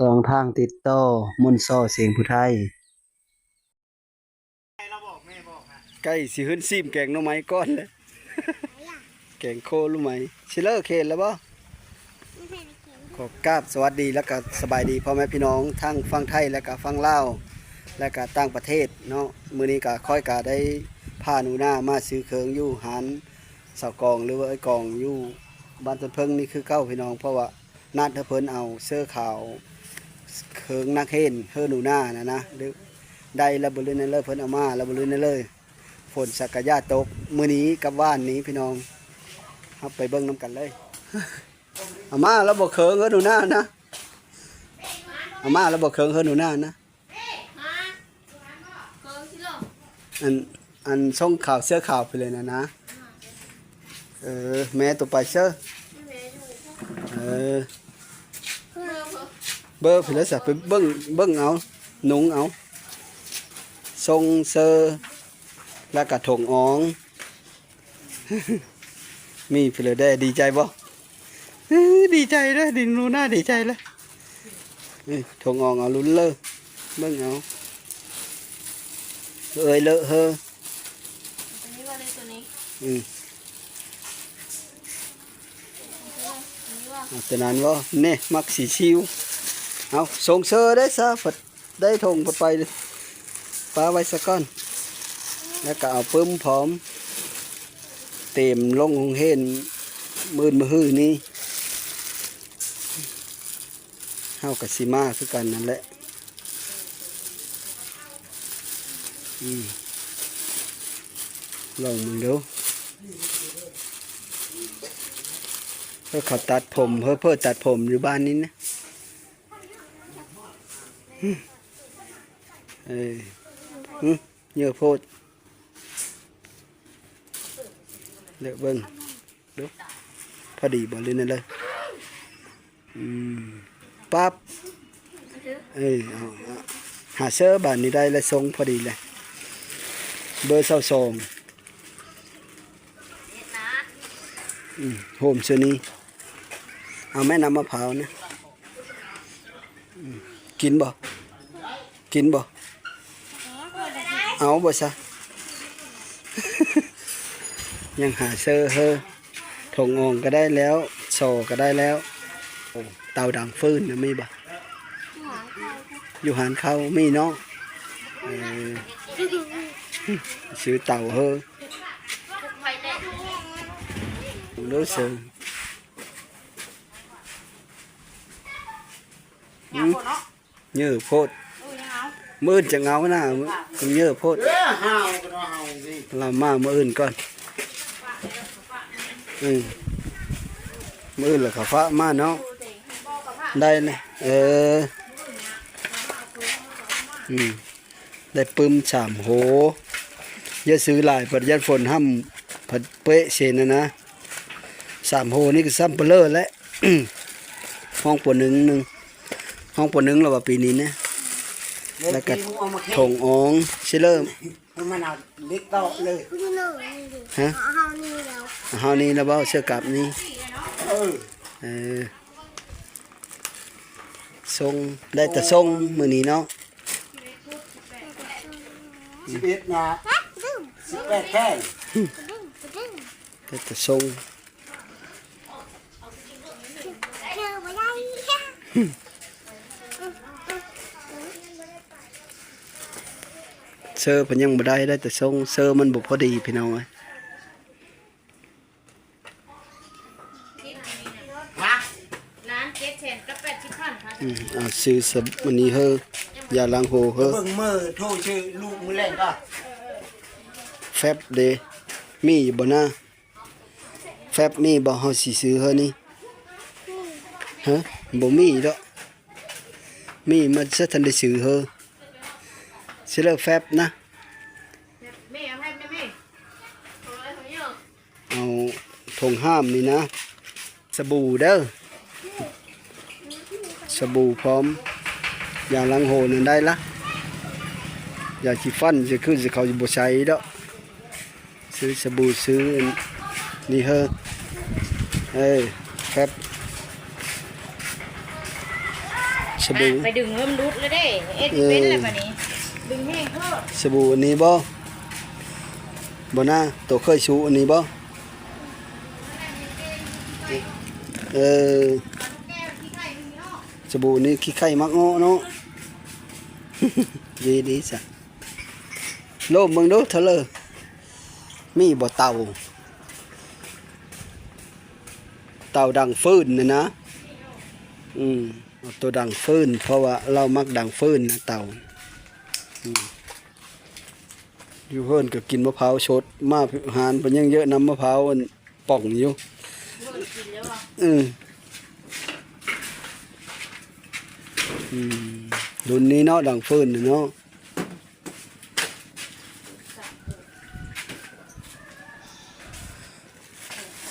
ສອງທາງຕິດຕໍ່ ມົນຊໍ ສຽງຜູ້ໄທ. ໃກ້ຊິຂຶ້ນຊີມແກງໜໍ່ໄມ້ກ່ອນແລ້ວ ແກງໂຄໜໍ່ໄມ້. ຊິເລີກເຂດແລ້ວບໍ່? ຂໍກາບສະຫວັດດີ ແລະກະສະບາຍດີພໍ່ແມ່ພີ່ນ້ອງທັງຝັ່ງໄທ ແລະກະຝັ່ງລາວ ແລະກະຕ່າງປະເທດເນາະ. ມື້ນີ້ກະຂ້ອຍກະໄດ້ພາໜູນາມາຊື້ເຄື່ອງຢູ່ຮ້ານສາວກອງ ຫຼືວ່າເອື້ອຍກອງ ຢູ່ບ້ານຕົ້ນເຜິ້ງນີ້ຄືເກົ່າພີ່ນ້ອງ ເພາະວ່າ ນັດໃຫ້ເພິ່ນເອົາເສື້ອຂາວ ເຄິ່ງນັກຮຽນເຮີໜູນາຫັ້ນນະ ໄດ້ລະບໍ່ລືນນັ້ນເລີຍ ເພິ່ນເອົາມາລະບໍ່ລືນນັ້ນເລີຍ. ຝົນສັກກະຢ່າຕົກມື້ນີ້ກັບວານນີ້ພີ່ນ້ອງ ເຮົາໄປເບິ່ງນຳກັນເລີຍ. ເອົາມາລະບໍ່ເຄິ່ງເຮີໜູນານະ ເອົາມາລະບໍ່ເຄິ່ງເຮີໜູນານະ. ອັນ ອັນຊົງຂາວເສື້ອຂາວໄປເລີຍນະນາ. ເອີ ແມ່ໂຕໄປເຊີ. ເອີ ເບີໄປເລີຍຊະ ໄປເບິ່ງ ເບິ່ງເອົາ ນຸ່ງເອົາ. ຊົງເຊີ ແລ້ວກະຖົງອອງ. ມີເພິ່ນແດ່ ດີໃຈບໍ່? ເອີ ດີໃຈເດ້ ດີໜູນາດີໃຈເລີຍ. ເອີ ຖົງອອງເອົາລຸ້ນເລີ ເບິ່ງເອົາ ເອີຍເລີເຮີ. ຕົວນີ້ວ່າເລີຍ ຕົວນີ້ ອືມ ຕົວນີ້ວ່າ ເອົາຕົວນັ້ນບໍ່? ນີ້ມັກສີຊິວ. ເອົາ ຊົງເຊີໄດ້ຊະ ໄດ້ຖົງໄປ ໄປ ປະໄວ້ສາກ່ອນ ແລ້ວກະເອົາປຶ້ມພ້ອມ ເຕມລົງໂຮງຮຽນມື້ອື່ນມື້ຮືນີ້. ເຮົາກະຊິມາຄືກັນນັ້ນແຫຼະ. ອືມ ລອງເບິ່ງດູ. ເພິ່ນເຂົາຕັດຜົມ ເພິ່ນ ເພິ່ນຕັດຜົມຢູ່ບ້ານນີ້ນະ. ເອີ ຫື ເຍີະໂພດ ເລືອກເບິ່ງດູ ພໍດີບໍ່ ຫຼືນັ້ນເລີຍ. ອືມ ປັບ ເອີ ເອົາ ເອົາ ຫາເຊີບາດນີ້ໄດ້ແລ້ວ ຊົງພໍດີແລ້ວ ເບີຊາວສອງ. ອືມ ໂຮມເຊື່ອນີ້ ເອົາແມ່ນ້ຳມະພ້າວນະ. ອືມ ກິນບໍ່? ກິນບໍ່? ເອົາບໍ່ຊະ? ຍັງຫາເຊີເຮີ. ຖົງອອງກະໄດ້ແລ້ວ ຊໍກະໄດ້ແລ້ວ. ໂອ້ ເຕົາດັງຟືນນະມີບໍ່? ຢູ່ຮ້ານເຂົ້າ ຢູ່ຮ້ານເຂົ້າມີເນາະ. ເອີ ຊື້ເຕົາເຮີ. ໂດຍເຊີ. ຫື ເຍີະໂພດ ມື້ອື່ນຈັ່ງເອົານະ ເຍີະໂພດ. ເອີ ເຮົາກະເນາະ ເຮົາຊິ ລາມາມື້ອື່ນກ່ອນ. ອື ມື້ອື່ນລະກະຟ້າມາເນາະ ໄດ້ນະ. ເອີ ອືມ ໄດ້ປຶ້ມສາມໂຮ. ຢ່າຊື້ຫຼາຍ ພັດຢ້ານຝົນຫ້ຳ ພັດເປະເຊນນະນະ. ສາມໂຮນີ້ກະຊ້ຳປະເລີແຫຼະ. ຫ້ອງປໍໜຶ່ງ ໜຶ່ງ ຫ້ອງປໍໜຶ່ງລະວ່າປີນີ້ນະ. ແລ້ວກະຖົງອອງຊິເລີ່ມ ມັນເອົາເຫຼັກຕອກເລີຍ. ຮະ ເຮົານີ້ແລ້ວ ເຮົານີ້ລະເວົ້າເສື້ອກັບນີ້. ເອີ ເອີ ຊົງ ໄດ້ແຕ່ຊົງມື້ນີ້ເນາະ. ສິບເອັດນະ ສິບແປດແຜ່ນ ໄດ້ແຕ່ຊົງ. ເຊີເພິ່ນຍັງບໍ່ໄດ້ ໄດ້ແຕ່ຊົງ. ເຊີມັນບໍ່ພໍດີພີ່ນ້ອງເອີຍ. ລ້ານເຈັດແສນກັບແປດສິບພັນ. ອືມ ເອົາຊື້ສະ ອັນນີ້ເຮີ ຢາລ້າງໂຮເຮີ. ເບິ່ງເມີໂທຊື່ລູກມື້ແລງກໍ ແຟັບເດ ມີຢູ່ບໍ່ນະ? ແຟັບມີບໍ່? ເຮົາຊິຊື້ເຮີນີ້. ຮະ ບໍ່ມີດອກ. ມີ ມັນຈະທັນໄດ້ຊື້ເຮີ. ຊິເລີກແຟັບນະ. ເອົາຖົງຫ້າມນີ້ນະ. ສະບູເດີ ສະບູພ້ອມ. ຢາລ້າງໂຮນັ້ນໄດ້ລະ. ຢາສີຟັນຊິຄືຊິເຂົາບໍ່ໃຊ້ດອກ. ຊື້ສະບູ ຊື້ອັນນີ້ເຮີ. ເອີ ແຟັບ. ສະບູ ອ່ະ ໄປດຶງເລີ່ມຫຼຸດແລ້ວເດ້ ເຮັດບໍ່ເປັນແລ້ວບັດນີ້ ເອີ ດຶງແຮງໂພດ. ສະບູອັນນີ້ບໍ່? ບໍ່ນາ ໂຕເຄີຍຊູອັນນີ້ບໍ່? ເອີ ສະບູນີ້ຂີ້ໄຂ່ມັກເງາະເນາະ. ດີໆ ຊະ ໂລມເບິ່ງດູເທີເລີ ມີບໍ່ເຕົາ ເຕົາດັງຟືນນະນະ. ອືມ ເອົາໂຕດັງຟືນ ເພາະວ່າລາວມັກດັງຟືນນະເຕົາ. ອືມ ຢູ່ເຮືອນກໍກິນມະພ້າວສົດ ມາຮ້ານເພິ່ນຍັງເຍາະນ້ຳມະພ້າວອັນປ່ອງຢູ່. ເອີ ອືມ ລຸ້ນນີ້ເນາະ ດັງຟືນນະເນາະ.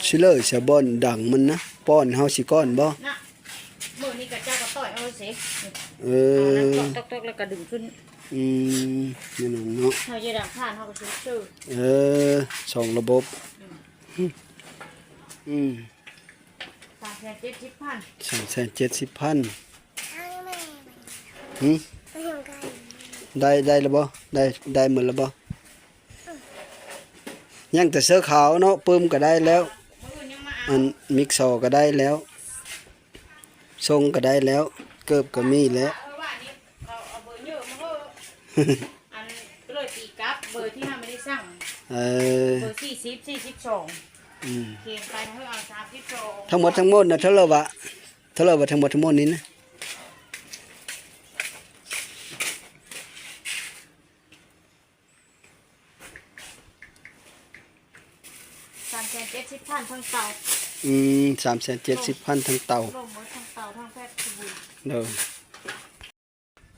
ຊິເລີຍສະບ່ອນດັງມັນນະ ປ້ອນເຮົາຊິກ່ອນບໍ່? ນະ ມື້ນີ້ກໍເຈົ້າກໍຕ່ອຍເອົາຊິ ເອີ ເອົານັ້ນຕອກໆໆ ແລ້ວກໍດຶງຂຶ້ນ. ອືມ ແນວນັ້ນເນາະ ເຮົາຈະດັງຜ່ານເຮົາກໍຊິເຊີ ເອີ ສອງລະບົບ. ອືມ ອືມ ສາມແສນເຈັດສິບພັນ ສາມແສນເຈັດສິບພັນ. ຫຶ ໄດ້ ໄດ້ແລ້ວບໍ່? ໄດ້ ໄດ້ໝົດແລ້ວບໍ່? ຍັງແຕ່ເສື້ອຂາວເນາະ ປຶ້ມກໍໄດ້ແລ້ວ ອັນມິກຊໍກໍໄດ້ແລ້ວ ຊົງກໍໄດ້ແລ້ວ ເກີບກໍມີແລ້ວ. ອັນກໍເລີຍຕີກັບເບີທີ່ເຮົາບໍ່ໄດ້ສັ່ງ ເອີ ເບີສີ່ສິບ ສີ່ສິບສອງ ອືມ ຂຽນໄປເຮົາເອົາສາມສິບສອງ. ທັງໝົດທັງມວນນະ ເທົ່າໃດວະ? ເທົ່າໃດວະ ທັງໝົດທັງມວນນີ້ນະ? ສາມແສນເຈັດສິບພັນທັງເຕົາ. ອືມ ສາມແສນເຈັດສິບພັນທັງເຕົາ ລວມໝົດທັງເຕົາທັງແພັດສະບູ. ໂດຍ.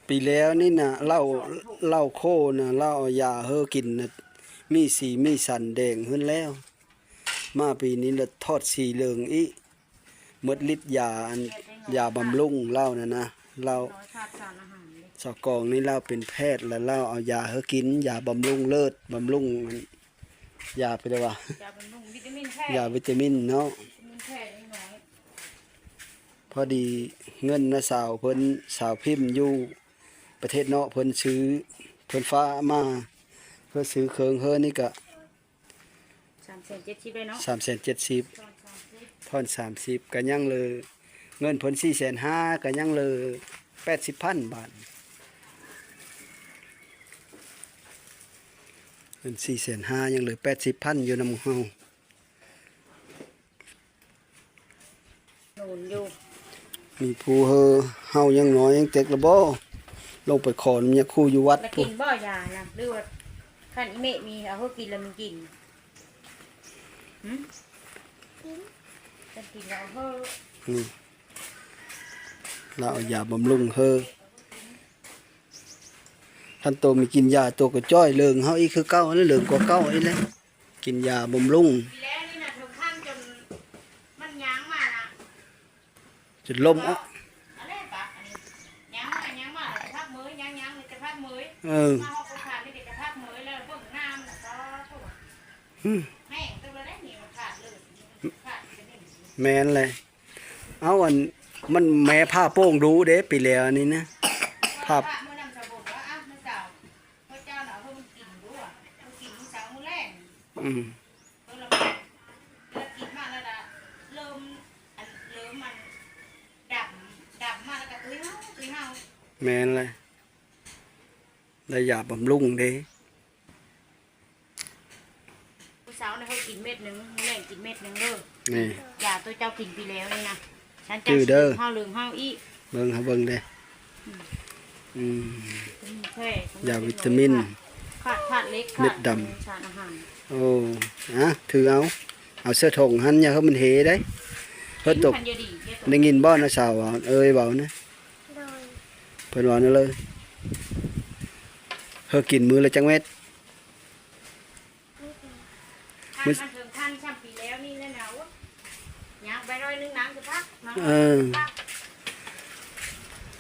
ປີແລ້ວນີ້ນະ ເຫຼົ້າ ເຫຼົ້າໂຄນະ ລາວເອົາຢາເຮີກິນນະ ມີສີມີສັນແດງຂຶ້ນແລ້ວ. ມາປີນີ້ລະທອດສີເຫຼືອງອີກ. ໝົດລິດຢາ ອັນ ຢາບຳລຸງລາວນັ້ນນະ ລາວ ສາວກອງນີ້ລາວເປັນແພດ ແລ້ວລາວເອົາຢາເຮີກິນ ຢາບຳລຸງເລືອດ ບຳລຸງ ອັນ ຢາໄປແລ້ວວ່າ ຢາບຳລຸງວິຕາມິນແພດ ຢາວິຕາມິນເນາະ ວິຕາມິນແພດເດັກນ້ອຍ. ພໍດີເງິນນ້າສາວເພິ່ນ ສາວພິມຢູ່ປະເທດນອກ ເພິ່ນຊື້ ເພິ່ນຝາກມາ ເພື່ອຊື້ເຄື່ອງເຮີນີ້ກະ ສາມແສນເຈັດສິບເລີຍເນາະ ສາມແສນເຈັດສິບ ທອນສາມສິບ ທອນສາມສິບ ກະຍັງເຫຼືອ ເງິນເພິ່ນສີ່ແສນຫ້າ ກະຍັງເຫຼືອແປດສິບພັນບາດ. ເງິນສີ່ແສນຫ້າ ຍັງເຫຼືອແປດສິບພັນຢູ່ນຳເຮົາ. ໂດນຢູ່ ມີຜູ້ເຮີເຮົາຍັງນ້ອຍຍັງເຕັກລະບໍ່? ລົງໄປຂໍນຳຍາຄູຢູ່ວັດ ລະກິນບໍ່ຢານະ ຫຼືວ່າຄັນອີເມະມີເອົາເຮີກິນລະມັນກິນ? ຫື ກິນ ຄັນກິນລະເຮີ ອືມ ລະເອົາຢາບຳລຸງເຮີ. ຄັນໂຕມີກິນຢາ ໂຕກໍຈ່ອຍເຫຼີງເຮົາອີກຄືເກົ່າ ເຫຼີງກວ່າເກົ່າອີກແຫຼະ. ກິນຢາບຳລຸງ ປີແລ້ວນີ້ນະ ເຖິງຂັ້ນຈົນມັນຍ່າງມານະ ຈົນລົ້ມເອົາ ອັນນີ້ປະ ອັນນີ້ຍ່າງມາ ຍ່າງມາ ແລ້ວກະພັກເມີຍ ຍ່າງໆ ແລ້ວກະພັກເມີຍ ເອີ ມາຮອດໂຄງການນີ້ກະພັກເມີຍ ແລ້ວເບິ່ງນ້ຳນະ ກໍ ຫື ແຫ້ງເຕີບແລ້ວເດ້ ນີ້ມັນຂາດເລີຍ ຂາດວິຕາມິນ. ແມ່ນແຫຼະ ເອົາ ອັນ ມັນແມ່ຜ່າໂປ່ງດຸເດ້ ປີແລ້ວນີ້ນະ ຜ່າ ມື້ນັ້ນສາວບົນວ່າ ອ້າວ ມື້ເຊົ້າ ພວກເຈົ້ານະ ເອົາເຮີມັນກິນດູ ເຮີກິນມື້ເຊົ້າມື້ແລງ ອືມ ເອີ ລະກິນມາລະ ລະເລີ່ມ ອັນ ເລີ່ມ ອັນ ດຳ ດຳມາລະກະຕຸ້ຍເຫົ່າ ຕຸ້ຍເຫົ່າ. ແມ່ນແຫຼະ ໄດ້ຢາບຳລຸງເດ້. ມື້ເຊົ້ານະ ເຮົາກິນເມັດໜຶ່ງ ມື້ແລງກິນເມັດໜຶ່ງເດີ ນີ້ ຢາໂຕເຈົ້າກິນປີແລ້ວນີ້ນະ ສັນຈະຈື່ເດີ ເຮົາເລີງເຮົາອີກ ເບິ່ງ ເຮົາເບິ່ງເດ້ ອືມ ອືມ ຢາວິຕາມິນ ຂາດ ຂາດເຫຼັກ ເມັດດຳ ຂາດສານອາຫານ. ໂອ້ ອະ ຖືເອົາ ເອົາໃສ່ຖົງຫັ້ນ ຢ່າໃຫ້ມັນເຫໄດ໋ ເຮີຕົກ ໄດ້ຍິນບໍ່ນະສາວ ເອີຍ ເວົ້ານະ ໂດຍ ເພິ່ນວ່ານັ້ນເລີຍ ເຮີກິນມື້ລະຈັກເມັດ? ຄັນມັນເຖິງຂັ້ນຊ່ຳປີແລ້ວນີ້ແຫຼະນະ ໂອ້ຍ ຍ່າງໄປໜ້ອຍໜຶ່ງນາງຈະພັກເນາະ ເອີ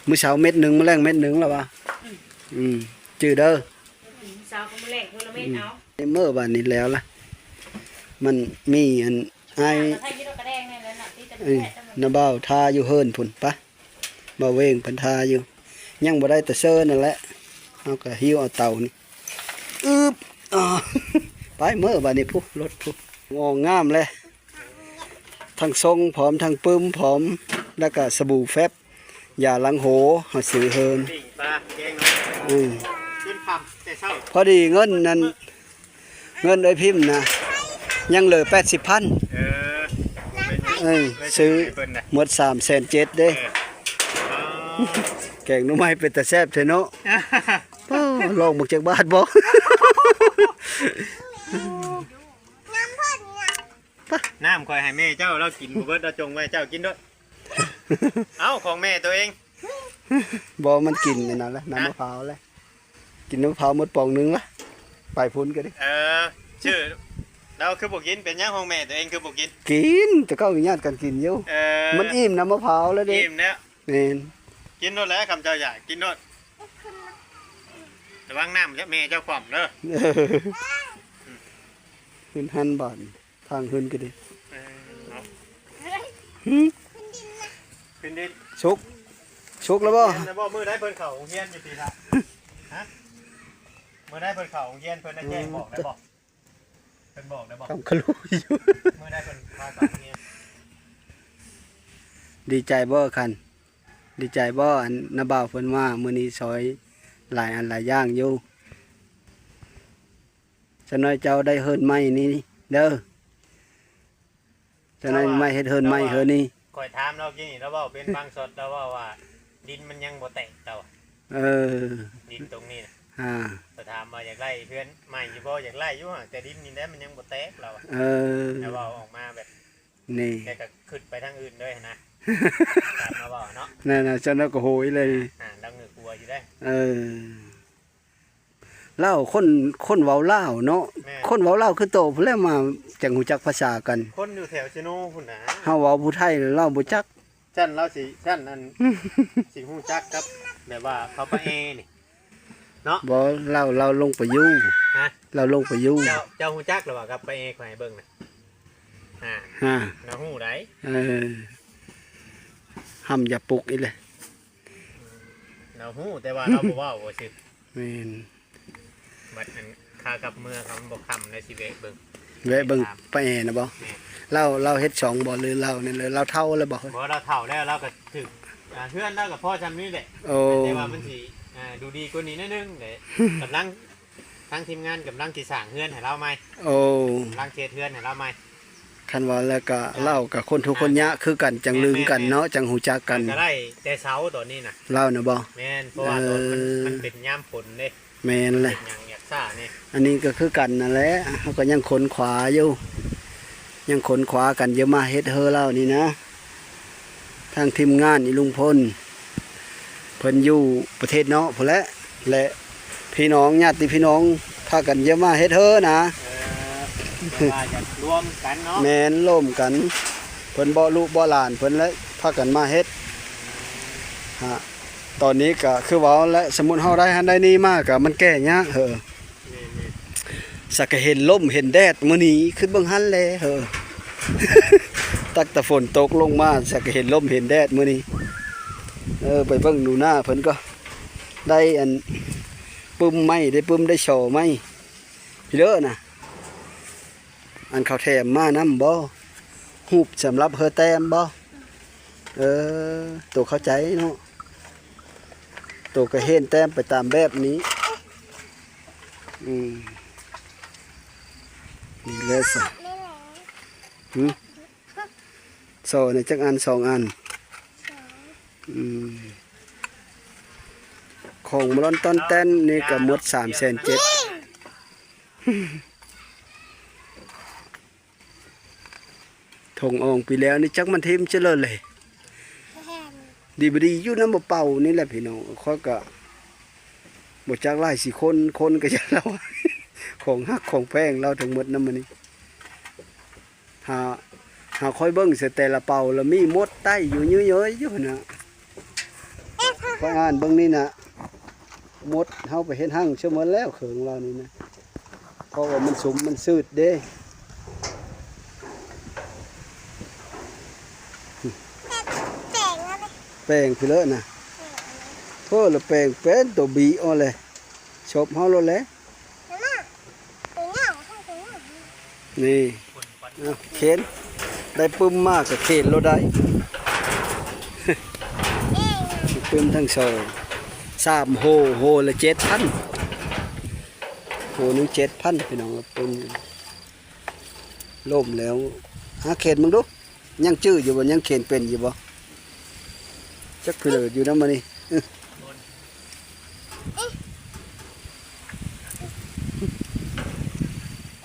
ມື້ເຊົ້າເມັດໜຶ່ງ ມື້ແລງເມັດໜຶ່ງລະວ່າ ອືມ ອືມ ຈື່ເດີ ມື້ເຊົ້າກັບມື້ແລງຄົນລະເມັດເອົາ ອືມ ໃນມື້ວານນີ້ແລ້ວລະ ມັນມີອັນ ອ້າຍ ເອີ ນ້າບ່າວຖ້າຢູ່ເຮືອນພຸ້ນ ປະ ໄ ບ່າວເວງເພິ່ນທ່າຢູ່ ຍັງບໍ່ໄດ້ແຕ່ເຊີນັ້ນແຫຼະ ເຮົາກໍຫິ້ວເອົາເຕົານີ້ ອຶບ ອາ ໄປເມືອບາດນີ້ ພຸ້ນລົດພຸ້ນ ງອງງາມແຫຼະ ທັງຊົງພ້ອມ ທັງປຶ້ມພ້ອມ ແລ້ວກໍສະບູແຟັບ ຢາລ້າງໂຫ ເຮົາຊື້ເຮີນ ປີ້ງປາແກງໜໍ່ໄມ້ ອືມ ຈົນຄ່ຳແຕ່ເຊົ້າ ພໍດີເງິນນັ້ນ ເງິນເອື້ອຍພິມນະ ຍັງເຫຼືອແປດສິບພັນ ເອີ ເອີ ຊື້ ເພິ່ນນະ ໝົດສາມແສນເຈັດເດ້ ເອີ ອໍ ແກງໜໍ່ໄມ້ເປັນຕາແຊບແທ້ເນາະ ປ້າ ລອງເບິ່ງຈັກບາດບໍ່ ນ້ຳຂ້ອຍໃຫ້ແມ່ເຈົ້າ ລາວກິນບໍ່ເບິດ ລາວຈົ່ງໄວ້ ເຈົ້າກິນໂລດ ເອົ້າ ຂອງແມ່ໂຕເອງ ບໍ່ ມັນກິນອັນນັ້ນແຫຼະ ນ້ຳ ຮະ ມະພ້າວແຫຼະ ກິນນ້ຳມະພ້າວໝົດປ່ອງໜຶ່ງລະ ໄປພຸ້ນກໍດີ ເອີ ຊື່ ລາວຄືບໍ່ກິນ ເປັນຫຍັງຂອງແມ່ໂຕເອງຄືບໍ່ກິນ ກິນ ແຕ່ເກົ່າຍາດກັນກິນຢູ່ ເອີ ມັນອີ່ມນ້ຳມະພ້າວແລ້ວເດ້ ອີ່ມແລ້ວ ແມ່ນ ກິນໂລດແຫຼະ ຄຳເຈົ້າຢາກ ກິນໂລດ ລະວັງນ້ຳແມ່ເຈົ້າຄວ່ຳເດີ ເອີ ຂຶ້ນຫັ້ນບາດນີ້ ທາງເຮືອນກໍດີ ເອີ ເນາະ ຫື ຂຶ້ນດິນ ສຸກ ສຸກແລ້ວບໍ່ ແມ່ນແລ້ວບໍ່ ມື້ໃດເພິ່ນເຂົ້າໂຮງຮຽນຢູ່ພີ້ລະ ຮະ ມື້ໃດເພິ່ນເຂົ້າໂຮງຮຽນ ເພິ່ນໄດ້ແຈ້ງບອກແລ້ວບໍ່ ເພິ່ນບອກແລ້ວບໍ່ ກຳຄະລຸຢູ່ ມື້ໃດເພິ່ນພາເຂົ້າໂຮງຮຽນ ດີໃຈບໍ່ຄັນ ດີໃຈບໍ່ ອັນນ້າບ່າວເພິ່ນມາມື້ນີ້ ຊ່ອຍຫຼາຍອັນຫຼາຍຢ່າງຢູ່ ສາວນ້ອຍເຈົ້າໄດ້ເຮືອນໃໝ່ນີ້ເດີ ສາວນ້ອຍມາເຮັດເຮືອນໃໝ່ເຮືອນນີ້ ຂ້ອຍຖາມລາວກີ້ນີ້ ລາວເວົ້າເປັນບາງຊັອດ ລາວເວົ້າວ່າດິນມັນຍັງບໍ່ແຕກ ລາວວ່າ ເອີ ດິນຕົງນີ້ນະ ອ່າ ຂ້ອຍຖາມວ່າຢາກໄດ້ເຮືອນໃໝ່ຢູ່ບໍ່ ຢາກໄດ້ຢູ່ ແຕ່ດິນນີ້ແຫຼະມັນຍັງບໍ່ແຕກ ລາວວ່າ ເອີ ລາວເວົ້າອອກມາແບບນີ້ ແຕ່ກໍຄິດໄປທາງອື່ນເລີຍຫັ້ນນະ ຕາມລາວເວົ້າເນາະ ນັ້ນນະ ສາວນ້ອຍກໍໂຫຍເລີຍ ອ່າ ລາວເງີກຫົວຢູ່ເດ້ ເອີ ລາວຄົນ ຄົນເວົ້າລາວເນາະ ແມ່ນ ຄົນເວົ້າລາວຄືໂຕພຸ້ນແຫຼະ ມາຈັ່ງຮູ້ຈັກພາສາກັນ ຄົນຢູ່ແຖວເຊໂນພຸ້ນນະ ເຮົາເວົ້າຜູ້ໄທລາວບໍ່ຈັກ ຊັ້ນລາວຊິ ຊັ້ນອັນ ຊິຮູ້ຈັກກັບແບບວ່າເຂົາປາແອນີ້ເນາະ ບໍ່ ລາວ ລາວລົງໄປຢູ່ ຮະ ລາວລົງໄປຢູ່ ເຈົ້າ ເຈົ້າຮູ້ຈັກແລ້ວວ່າກັບປາແອຂ້ອຍໃຫ້ເບິ່ງນະ ອ່າ ຮະ ລາວຮູ້ໃດ ເອີ ຫ້າມຢ່າປຸກອີກແຫຼະ ລາວຮູ້ ແຕ່ວ່າລາວບໍ່ເວົ້າຊື່ ແມ່ນ ບັດອັນຂາກັບເມືອ ຄັນມັນບໍ່ຄ່ຳແລ້ວຊິແວະເບິ່ງ ແວະເບິ່ງ ໄປຖາມ ປາແອນະບໍ່ ແມ່ນ ລາວ ລາວເຮັດຊ່ອງບໍ່ ຫຼືລາວນີ້ ລາວເຖົ້າແລ້ວບໍ່ ບໍ່ ລາວເຖົ້າແລ້ວ ລາວກໍຖືກ ອ່າ ເຮືອນລາວກໍພໍຊ່ຳນີ້ແຫຼະ ໂອ້ ແຕ່ວ່າມັນຊິ ອ່າ ດູດີກວ່ານີ້ໜ້ອຍໜຶ່ງແຫຼະ ກຳລັງ ທາງທີມງານກຳລັງຊິສ້າງເຮືອນໃຫ້ລາວໃໝ່ ໂອ້ ກຳລັງເຮັດເຮືອນໃຫ້ລາວໃໝ່ ຄັນວ່າແລ້ວກໍ ອ່າ ລາວກໍຄົນທຸກຄົນຍາກຄືກັນ ຈັ່ງລຶ້ງກັນເນາະ ຈັ່ງຮູ້ຈັກກັນ ກໍໄດ້ແຕ່ເສົາຕອນນີ້ນະ ລາວນະບໍ່ ແມ່ນ ເພາະວ່າຕອນມັນ ເອີ ມັນເປັນຍາມຝົນເດ້ ແມ່ນແຫຼະ ເປັນຫຍັງຢາກຊ້າແດ່ ອັນນີ້ກໍຄືກັນນັ້ນແຫຼະ ເຮົາກໍຍັງຂົນຂວາຢູ່ ຍັງຂົນຂວາກັນ ຈະມາເຮັດເຮືອນລາວນີ້ນະ ທາງທີມງານອີລຸງພົນ ເພິ່ນຢູ່ປະເທດນອກພຸ້ນແຫຼະ ແລະ ພີ່ນ້ອງ ຍາດຕິພີ່ນ້ອງ ພາກັນຈະມາເຮັດເຮືອນນະ ເອີ ແຕ່ວ່າຢາກລວມກັນເນາະ ແມ່ນ ລວມກັນ ເພິ່ນເບາະລູກເບາະຫຼານເພິ່ນ ແລະ ພາກັນມາເຮັດ ຮະ ຕອນນີ້ກະຄືເວົ້າແຫຼະ ສົມມຸດເຮົາໄດ້ຫັ້ນໄດ້ນີ້ມາກະມັນແກ້ຍາກເຮີ ແມ່ນໆ ສັກກະເຫັນລົມເຫັນແດດມື້ນີ້ ຄຶດເບິ່ງຫັ້ນແຫຼະເຮີ ຕັກແຕ່ຝົນຕົກລົງມາ ສັກກະເຫັນລົມເຫັນແດດມື້ນີ້ ເອີ ໄປເບິ່ງໜູນາເພິ່ນກໍໄດ້ອັນປຶ້ມໄມ້ ໄດ້ປຶ້ມໄດ້ສໍໄມ້ ພີ້ເດີນະ ອັນເຂົາແຖມມານຳບໍ່? ຮູບສຳລັບເຮີແຕ້ມບໍ່? ເອີ ໂຕເຂົ້າໃຈເນາະ ໂຕກໍເຫັນແຕ້ມໄປຕາມແບບນີ້ ອືມ ນີ້ແຫຼະຊະ ຫື? ສໍນີ້ຈັກອັນ? ສອງອັນ ສອງ ອືມ ຂອງມາລອນຕອນແຕນນີ້ກໍໝົດສາມແສນເຈັດ ຖົງອ່ອງປີແລ້ວນີ້ຈັກມັນຖິ້ມເສຍເລີຍ ດີບໍ່ດີຢູ່ນຳບໍ່ເປົ່ານີ້ແຫຼະພີ່ນ້ອງ ຂ້ອຍກໍບໍ່ຈັກຫຼາຍຊິຄົນ ຄົນກໍຢ່າລາວ ຂອງຮັກຂອງແພງລາວທັງໝົດນຳອັນນີ້ ຫາ ຫາຂ້ອຍເບິ່ງໃສ່ແຕ່ລະເປົາລະມີມົດໄຕ່ຢູ່ເຍີ້ຍໆຢູ່ຫັ້ນນະ ຂ້ອຍອ່ານເບິ່ງນີ້ນະ ມົດເຮົາໄປເຮັດຮັງເສຍໝົດແລ້ວເຂີງລາວນີ້ນະ ເພາະວ່າມັນສຸມມັນຊືດເດ້ ແປງພີ້ເລີນະ ເອີ ລະແປງເປັນໂຕບີອອກແຫຼະ ຊົບເຮົາໂລດແຫຼະ. ນີ້ ເອົາ ເຂນ ໄດ້ປຶ້ມມາກະເຂນໂລດໄດ້ ປຶ້ມທັງສອງ ສາມໂຮ ໂຮລະເຈັດພັນ ໂຮໜຶ່ງເຈັດພັນ ພີ່ນ້ອງ ປຶ້ມ ລົ້ມແລ້ວ ຫາເຂນເບິ່ງດູ. ຍັງຈື່ຢູ່ບໍ່? ຍັງເຂນເປັນຢູ່ບໍ່? ຈັກເພີດຢູ່ນຳມັນນີ້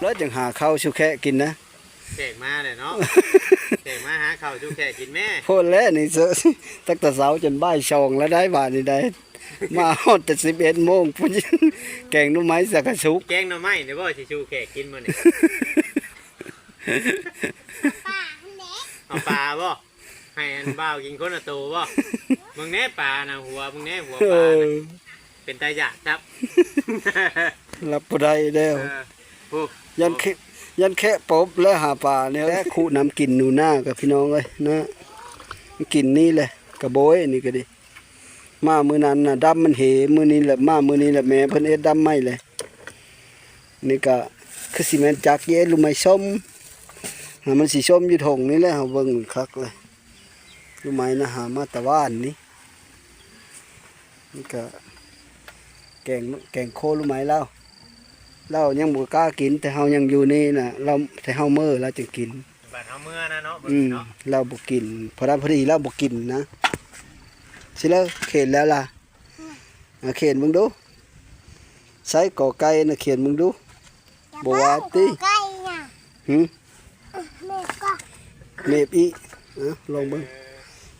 ແລ້ວຈັ່ງຫາເຂົ້າສູ່ແຄະກິນນະ. ແຂກມາແຫຼະເນາະ ແຂກມາຫາເຂົ້າສູ່ແຄະກິນແມ້. ໂພດແລ້ວນີ້ ຕັ້ງແຕ່ເຊົ້າຈົນບ່າຍສອງແລ້ວໄດ໋ ບາດນີ້ໄດ໋ ມາຮອດແຕ່ສິບເອັດໂມງພຸ້ນ ແກງໜໍ່ໄມ້ສັກກະສຸກ. ແກງໜໍ່ໄມ້ນີ້ບໍ່ ຊິສູ່ແຂກກິນມື້ນີ້? ປາຫັ້ນແຫຼະ ເອົາປາບໍ່? ໃຫ້ອັນບ່າວກິນຄົນລະໂຕບໍ່? ເບິ່ງແດ່ປານະ ຫົວເບິ່ງແດ່ ຫົວປານະ ເອີ ເປັນຕາຢາກຄັບ ຮັບບໍ່ໄດ້ແລ້ວ. ເອີ ໂອ້ ຢ້ານແຄະ ຢ້ານແຄະປົບແລ້ວຫາປານີ້ແຫຼະ ຄຸນຳກິນໜູນາກັບພີ່ນ້ອງເອີຍນະ ກິນນີ້ແຫຼະ ກະໂບຍນີ້ກະດີ. ມາມື້ນັ້ນນະ ດຳມັນເຫ ມື້ນີ້ລະ ມາມື້ນີ້ລະ ແມ່ເພິ່ນເຮັດດຳໃໝ່ແຫຼະ. ນີ້ກະຄືຊິແມ່ນຈັກເຢ ລູກໄມ້ສົ້ມ ຫາມັນຊິສົ້ມຢູ່ທົ່ງນີ້ແຫຼະ ເຮົາເບິ່ງຄັກເລີຍ. ລູກໄມ້ນະ ຫາມາແຕ່ວານນີ້ ນີ້ກະແກງ ແກງໂຄລູກໄມ້ລາວ ລາວຍັງບໍ່ກ້າກິນ ແຕ່ເຮົາຍັງຢູ່ນີ້ນະ ລາວ ແຕ່ເຮົາເມີລາວຈຶ່ງກິນ. ບາດເຮົາເມືອນະເນາະ ເບິ່ງນີ້ເນາະ ລາວບໍ່ກິນ ພໍດຳພໍດີລາວບໍ່ກິນນະ. ຊິເລີ ເຂນແລ້ວລະ ອືມ ເອົາເຂນເບິ່ງດູ ໃຊ້ກໍໄກ່ນະ ເຂນເບິ່ງດູ ບໍ່ວ່າຕິ ກໍໄກ່ນະ ຫຶ ເມບກໍ ເມບອີກ ເອົາລອງເບິ່ງ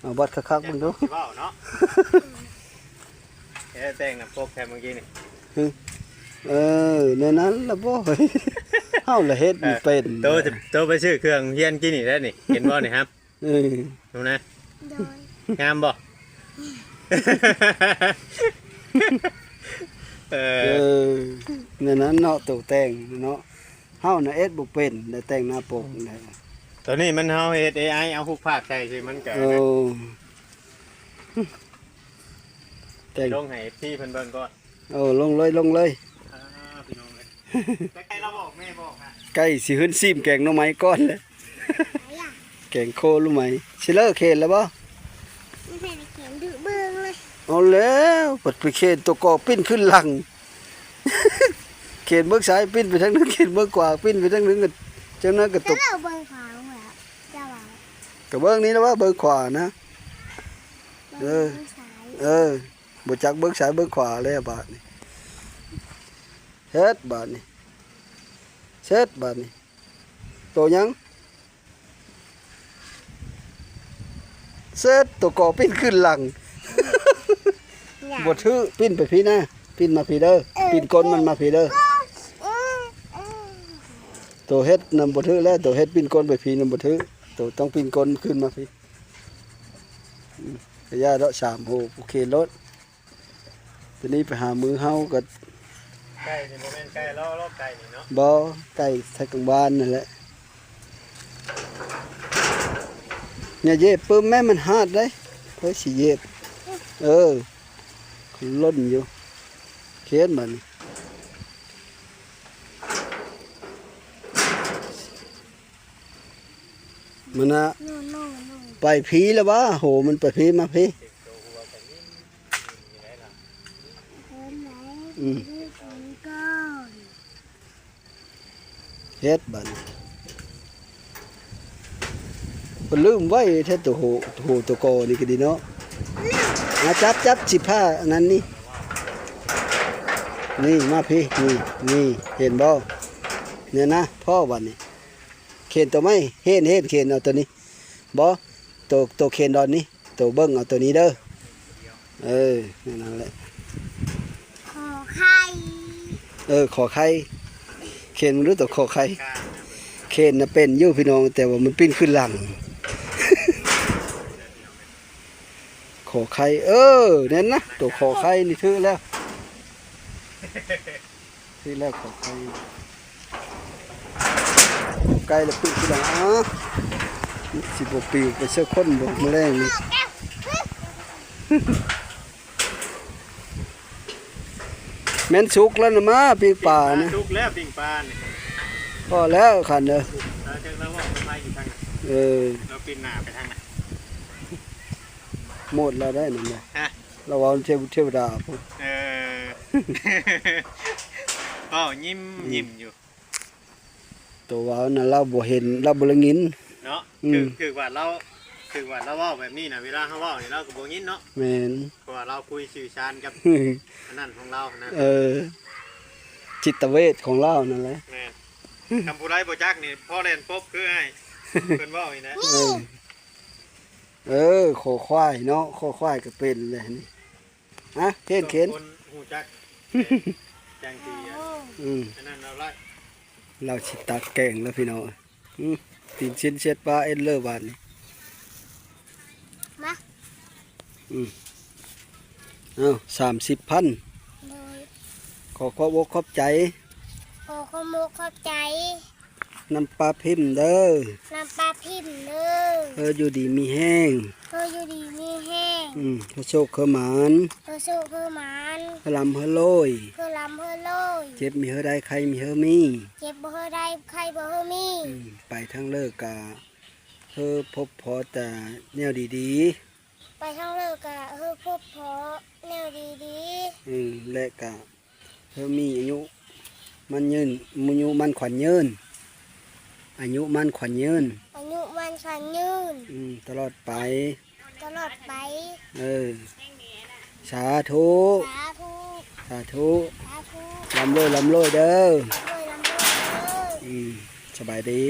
ເອົາວັດຄັກໆເບິ່ງດູ ຊິເວົ້າເນາະ ເອີ ແຕ່ງໜ້າປົກແທ້ມື້ກີ້ນີ້ ຫຶ ເອີ ແນວນັ້ນລະບໍ່ ເຮົາລະເຮັດບໍ່ເປັນ ເອີ ໂຕ ໂຕໄປຊື້ເຄື່ອງຮຽນກີ້ນີ້ແລ້ວນີ້ ເຫັນບໍ່ນີ້ ຫາ ເອີ ດູນະ ໂດຍ ງາມບໍ່? ເອີ ເອີ ແນວນັ້ນເນາະ ໂຕແຕ່ງເນາະ ເຮົານະເຮັດບໍ່ເປັນ ໄດ້ແຕ່ງໜ້າປົກໄດ້ ຕອນນີ້ມັນເຮົາເຮັດເອໄອ ເອົາຮູບພາບໃສ່ຊິ ມັນກະ ໂອ້ ແຕ່ງ ລົງໃຫ້ເອັຟຊີເພິ່ນເບິ່ງກ່ອນ. ເອີ ລົງເລີຍ ລົງເລີຍ ອ່າ ພີ່ນ້ອງເອີຍ ແຕ່ໄກ່ລາວບອກ ແມ່ບອກນະ ໄກ່ຊິຫືນຊີມແກງໜໍ່ໄມ້ກ່ອນແຫຼະ ແກງໂຄລູກໄມ້ ຊິເລີເຂນແລ້ວບໍ່? ເຂົນເບິ່ງເລີຍ ເອົາແລ້ວ ບັດໄປເຂນໂຕກໍປິ່ນຂຶ້ນຫຼັງ ເຂນເບິ່ງຊ້າຍປິ່ນໄປທາງໜຶ່ງ ເຂນເບິ່ງຂວາປິ່ນໄປທາງໜຶ່ງ ຈັ່ງນັ້ນກະຕົກ ເບິ່ງຂວາ ເຈົ້າວ່າ ກະເບິ່ງນີ້ລະວ່າເບິ່ງຂວານະ ເອີ ເບິ່ງຊ້າຍ ເອີ. ບໍ່ຈັກເບິ່ງຊ້າຍເບິ່ງຂວາແລ້ວບາດນີ້ ເຮັດບາດນີ້ ເຊັດບາດນີ້ ໂຕຫຍັງ ເຊັດ ໂຕກໍປິ່ນຂຶ້ນຫຼັງ ບໍ່ຖືກ ປິ່ນໄປພີ້ນະ ປິ່ນມາພີ້ເດີ ເອີ ປິ່ນກົ້ນມັນມາພີ້ເດີ ເອີ ໂຕເຮັດນະບໍ່ຖືກແລ້ວ ໂຕເຮັດປິ່ນກົ້ນໄປພີ້ນະບໍ່ຖືກ ໂຕຕ້ອງປິ່ນກົ້ນຂຶ້ນມາພີ້. ອືມ ກະຢ່າເດາະ ສາມໂຮ ໂອເຄໂລດ ຕອນນີ້ໄປຫາມື້ເຮົາກໍ ໄກ່ນີ້ບໍ່ແມ່ນໄກ່ເລາະ ເລາະໄກ່ນີ້ເນາະ ບໍ່ ໄກ່ໄທກາງບ້ານນັ້ນແຫຼະ ຢ່າເຢບປຶ້ມແມ້ ມັນຫາດເດ້ ເພິ່ນຊິເຢບ ເອີ ມັນຫຼົ່ນຢູ່ ເຂນບາດນີ້. ມັນນະ ໂນ ໂນ ໂນ ໄປພີ້ລະຫວາ ໂຫ ມັນໄປພີ້ມາພີ້ ເອີ ອືມ ເຮັດບາດນີ້ ເພິ່ນລືມໄວ້ແທ້ ໂຕໂຫ ໂຕໂຫ ໂຕກໍນີ້ກະດີເນາະ ມາຈັບ ຈັບ ຊິພາອັນນັ້ນນີ້ ນີ້ ມາພີ້ ນີ້ ນີ້ ເຫັນບໍ່ ນີ້ນະ ພໍບາດນີ້ ເຂນໂຕໃໝ່ ເຫັນ ເຫັນ ເຂນເອົາໂຕນີ້ ບໍ່ ໂຕ ໂຕເຂນດອນນີ້ ໂຕເບິ່ງເອົາໂຕນີ້ເດີ ເອີ ແນວນັ້ນແຫຼະ ຂໍໄຂ່ ເອີ ຂໍໄຂ່ ເຂນເບິ່ງດູໂຕຂໍໄຂ່ ເຂນນະເປັນຢູ່ພີ່ນ້ອງ ແຕ່ວ່າມັນປິ່ນຂຶ້ນຫຼັງ ຂໍໄຂ່ ເອີ ແມ່ນນະ ໂຕຂໍໄຂ່ນີ້ຖືກແລ້ວ ຖືກແລ້ວ ຂໍໄຂ່ ໃກ້ລະປິດຄືຫຼັງ ອ້າ ຊິບໍ່ປິວໄປໃສ່ຄົນບໍ່ ມື້ແລງນີ້. ແມ່ນສຸກແລ້ວນະມາ ປີ້ງປານະ. ສຸກແລ້ວປີ້ງປານີ້. ພໍແລ້ວຄັນເດີ. ເອີ ຈັກລາວເວົ້າກັບໃຜຢູ່ທາງນັ້ນ. ເອີ ລາວປິ່ນໜ້າໄປທາງນັ້ນ. ໝົດແລ້ວໄດ໋ນັ້ນນະ. ຮະ? ລາວເວົ້າເທວ- ເທວດາພຸ້ນ. ເອີ ເວົ້າຍິ້ມ ອືມ ຍິ້ມຢູ່. ໂຕເວົ້ານັ້ນລາວບໍ່ເຫັນ ລາວບໍ່ໄດ້ຍິນເນາະ. ອືມ ຄື ຄືວ່າລາວ ຄືວ່າລາວເວົ້າແບບນີ້ນະ ເວລາເຮົາເວົ້ານີ້ລາວກໍບໍ່ຍິນເນາະ. ແມ່ນ ເພາະວ່າລາວຄຸຍສື່ສານກັບ ອັນນັ້ນຂອງລາວນະ. ເອີ ຈິດຕະເວດຂອງລາວນັ້ນແຫຼະ. ແມ່ນ ຄັນຜູ້ໃດບໍ່ຈັກນີ້ ພໍແລ່ນປົບຄືອ້າຍເພິ່ນເວົ້ານີ້ແຫຼະ. ເອີ ເອີ ຄໍຄວາຍເນາະ ຄໍຄວາຍກໍເປັນແຫຼະນີ້. ຮະ ເຫັນ ເຫັນ ຄົນຮູ້ຈັກ ແຕ່ຈັ່ງຊິ ອືມ ອັນນັ້ນເອົາລະ. ລາວຊິຕັກແກງແລ້ວພີ່ນ້ອງ. ອືມ ຕີນຊິນເຊັດປາເອັນເລີບາດນີ້. ມາ ອືມ ເອົາ ສາມສິບພັນ. ໂດຍ ຂໍຂອບອົກຂອບໃຈ ຂໍຂອບອົກຂອບໃຈ. ນ້ຳປາພິມເດີ ນ້ຳປາພິມເດີ. ເອີ ຢູ່ດີມີແຮງ ເອີ ຢູ່ດີມີແຮງ. ອືມ ເຮີໂຊກເຮີໝານ ເຮີໂຊກເຮີໝານ. ເຮີລ່ຳເຮີລວຍ ເຮີລ່ຳເຮີລວຍ. ເຈັບມີເຮີໄດ້ ໄຂ້ມີເຮີມີ ເຈັບບໍ່ເຮີໄດ້ ໄຂ້ບໍ່ເຮີມີ. ອືມ ໄປທາງເລີກກະເຮີພົບພໍ້ແຕ່ແນວດີໆ ໄປທາງເລີກກະເຮີພົບພໍ້ແນວດີໆ. ອືມ ແລະກະ ເຮີມີອາຍຸໝັ້ນຍືນ ອາຍຸໝັ້ນຂວັນຍືນ ອາຍຸໝັ້ນຂວັນຍືນ ອາຍຸໝັ້ນຂວັນຍືນ. ອືມ ຕະຫຼອດໄປ ຕະຫຼອດໄປ. ເອີ ສາທຸ ສາທຸ ສາທຸ ສາທຸ. ລ່ຳລວຍ ລ່ຳລວຍເດີ ລ່ຳລວຍ ລ່ຳລວຍເດີ. ອືມ ສະບາຍດີ.